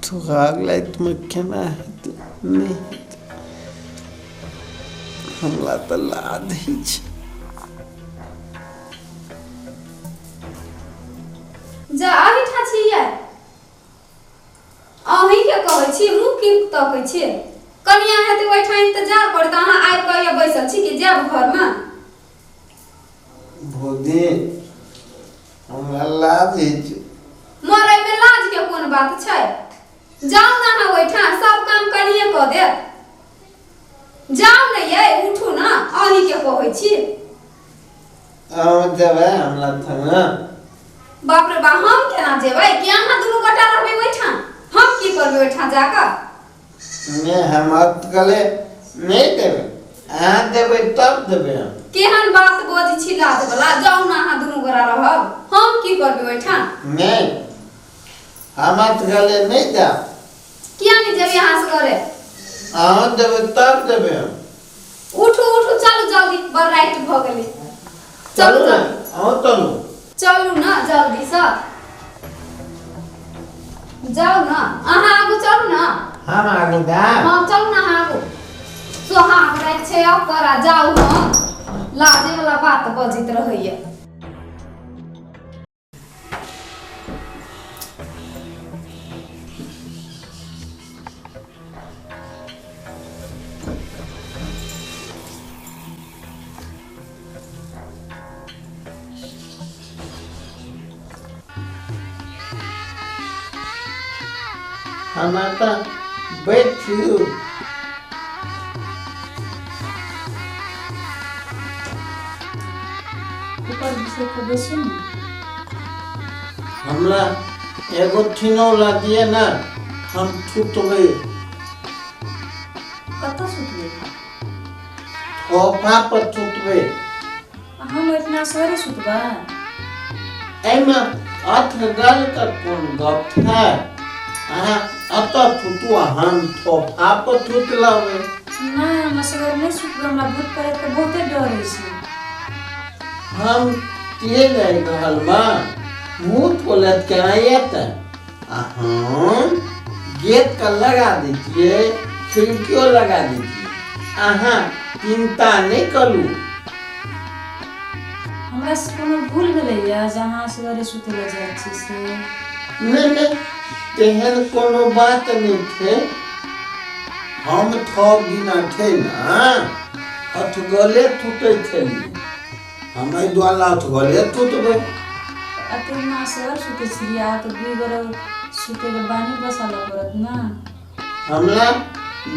सुहाग रातिमे केना हेतै नहि हेतै, हमरा तऽ लाज होइ छै। जा एहिठाम छियै, अहीँके कहै छी, मुँह की तकै छियै? कनिया हेतै ओहिठाम इंतजार करैत, अहाँ आबि कऽ एहिया बैसल छी कि जायब घरमे? भौजी हमरा लाज होइ छै। मरैमे लाजके कोन बात छै? जाउ ने अहाँ ओहिठाम, सब काम कनिये कऽ देत। जाउ ने यै, उठू ने, अहीँके कहै छी। अहाँ जेबै हमरा संगे? बाप रे बा, हम केना जेबै? कि अहाँ दुनू गोटा रहबै ओहिठाम? हम की करबै ओहिठाम जाकऽ? नहि, हम अटकले नहि देबै, अहाँ देबै तब देबै हम। केहन बात बजै छी लाज वाला। जाउ ने अहाँ दुनू गोरा रहब, हम की करबै ओहिठाम? नहि, हम अटकले नहि जायब। किया नहि जेबै अहाँ सगरे? अहाँ देबै तब देबै हम। उठू उठू, चलू जल्दी, बड़ राति भऽ गेलै। चलू ने, अहूँ चलू। चलू ने जल्दीसँ, जाउ ने अहाँ आगू, चलू ने। हम आगू जायब? हाँ, चलू ने अहाँ आगू। सोहाग राति छै ओकर, आ जाउ। हम लाजे वाला बात बजैत रहैया। हमरा तऽ बैठू। ऊपर बिछै के बैसू ने। हमरा एगो ठिनौला दिअ ने, हम सुतबै। कतऽ सुतबै? सोफा पर सुतबै। आ हम एतना सवेरे सुतबै? एहिमे अथगल के कोन गप छै? अहाँ एतऽ सुतू आ हम सोफा पर सुति लेबै। नहि, हम असगर नहि सुतबै, हमरा भूत प्रेत के बहुते डर होइ छै। हम के जाय घरमे भूत प्रेत केना एतै? आ हम गेट के लगा दै छियै, खिड़कियो लगा दै छियै, अहाँ चिन्ता नहि करू। हमरा से कोनो भूल भेलैया जे अहाँ असगरे सुतै लए जाइ छी से? नहि नहि, तेहन कोनो बात नहि छै। हम थोड़ दिना छै ने अथगले टूटै छलियै, हम एहि दुआरे अथगले टूटबै। एते दिना असगर सुतै छलियै, आब तऽ दुइ गोरे सुतैके बानी बसा लए पड़त ने। हमरा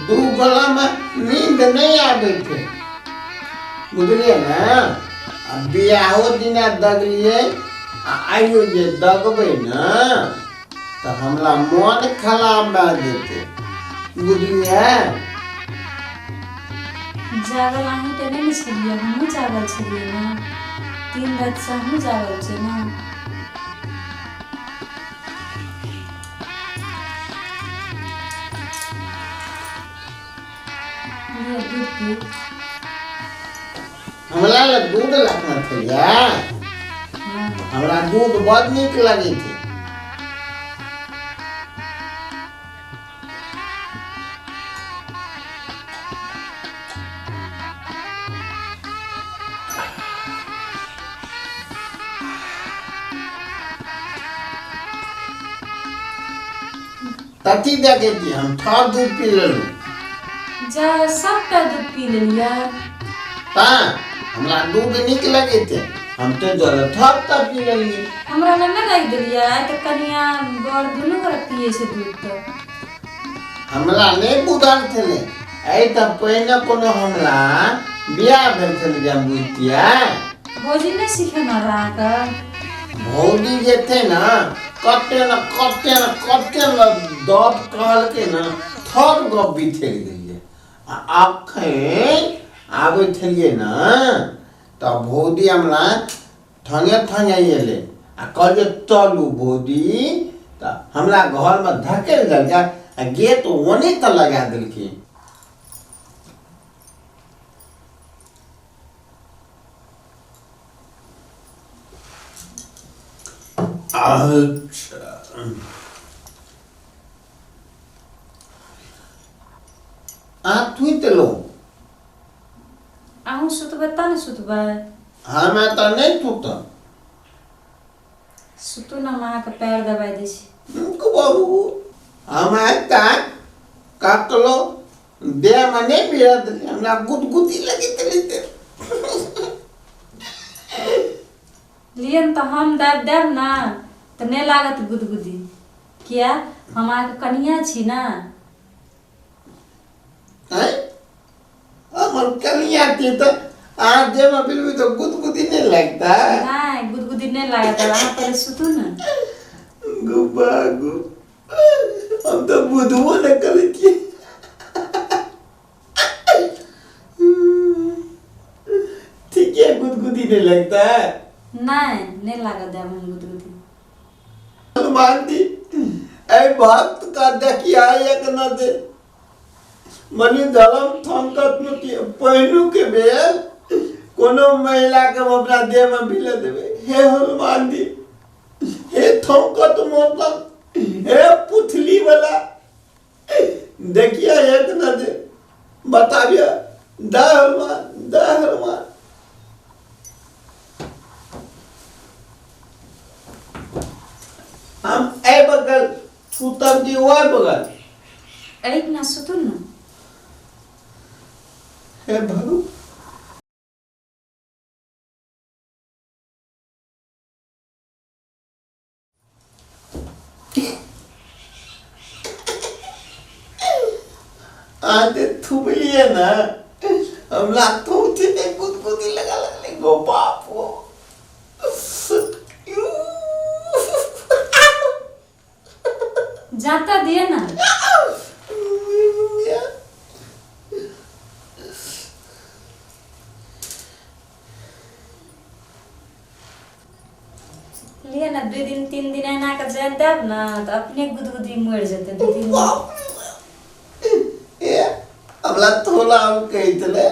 दू गोलामे नींद नहि आबै छै, बुझलियै ने? आ बियाहो दिना दगलियै आ आइयो जे दगबै ने तऽ हमरा मोन खराब भए जेतै, बुझलियै? जागल अहीं तऽ नहि ने छलियै, हमहूँ जागल छलियै ने। 3 रातिसँ हमहूँ जागल छियै ने। लिअ दूध पी। हमरा लग दूध रखने छलियै? हाँ। हमरा दूध बड़ नीक लगै छै। कथी देखै छी? हम थोड़ दूध पी लेलहुँ। जा, सबटा दूध पी लेलियै? हाँ, हमरा दूध नीक लगै छै, हम तऽ दुआरे थोड़ पी लेलियै। हमरा लग नहि राखि देलियै? आइ तऽ कनिया बर दुनू गोरा पियै छै दूध। तऽ हमरा नहि बुझल छलै। एहि तऽ पहिने कोनो हमरा बियाह भेल छलै जे हम बुझतियै? भौजी नहि सिखेने रहै अहाँके? भौजी जे छै ने, कते ने कते ने कते ने गप कहलकै ने, सब गप बिसरि गेलियै। आ अखन आबै छलियै ने तऽ भौजी हमरा थंगे थंगे एलै आ कहलियै चलू भौजी, तऽ हमरा घरमे धकेल देलकै आ गेट ओने तऽ लगा देलखिन। अच्छा। गेलहुँ। अहूँ सुतबै तब ने सुतबै। हमे तऽ नहि सुतब। सुतू ने, हम अहाँके पैर दबाइ दै छी। बाबू, हम आइ तक ककरो देहमे नहि भिड़ा देलियै, हमरा गुदगुदी लगैत रहतै। लिअ ने तऽ हम दाबि देब ने तऽ नहि लागत गुदगुदी, किया हम अहाँके कनिया छी ने। आँय, हमर कनिया छी तऽ अहाँ देहमे भिड़बै तऽ गुदगुदी नहि लगतै? नहि, गुदगुदी नहि लागत, अहाँ पहिले सुतू ने। गु बागु, हम तऽ बुझबो नहि करै छियै। ठीके गुदगुदी नहीं लगता है? नहीं, नहीं लागत देब हम गुदगुदी। हनुमान जी, ए भक्त का देखिया एक न दे मनी धर्म थंकत में कि पहिनू के बेर कोनो महिला के हम अपना देह में भिले देबे। हे हनुमान जी, हे थंकत मोतन, हे पुथली वाला, देखिए एक न दे, बताबिए। दय हनुमान, दय हनुमान। हम एहि बगल सुतब कि ओहि बगल? एहिना सुतू ने। हे भगु। आज थुबलिए ना, हमरा थूथी में गुदगुदी लगा लगले। गो बाप हो। जाता दिए ना। लिए ने, 2 दिन 3 दिन एना के जानि देब ने तऽ अपने गुदगुदी मरि जेतै 2 3 दिन। ए, हमरा थोड़ा हम कहै छलै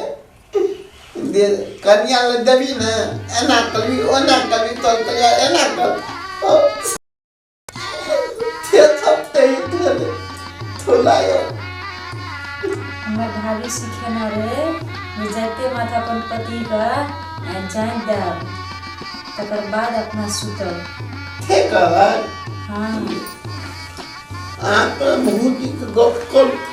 जे कनिया लए देबी ने, एना करबी, ओना करबी, तोहर कनिया एना कर से सब कहै छलै थोड़ा यौ। हमर भाभी सिखेने रहे जे जाइते माथ अपन पतिके जानि देब, तकर बाद अपना सुतब। ठीक है। हाँ। अहाँके भौजीके गप करू।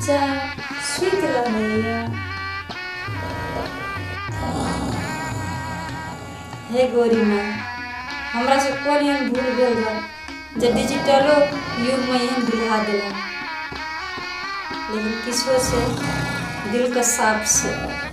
जा, सुति रहलैया। हे गौरी माँ, हमरा से कोन एहन भूल भेल रहए जे डिजिटलो युगमे एहन दुल्हा देलहुँ? लेकिन किछो छै, दिलके साफ छै।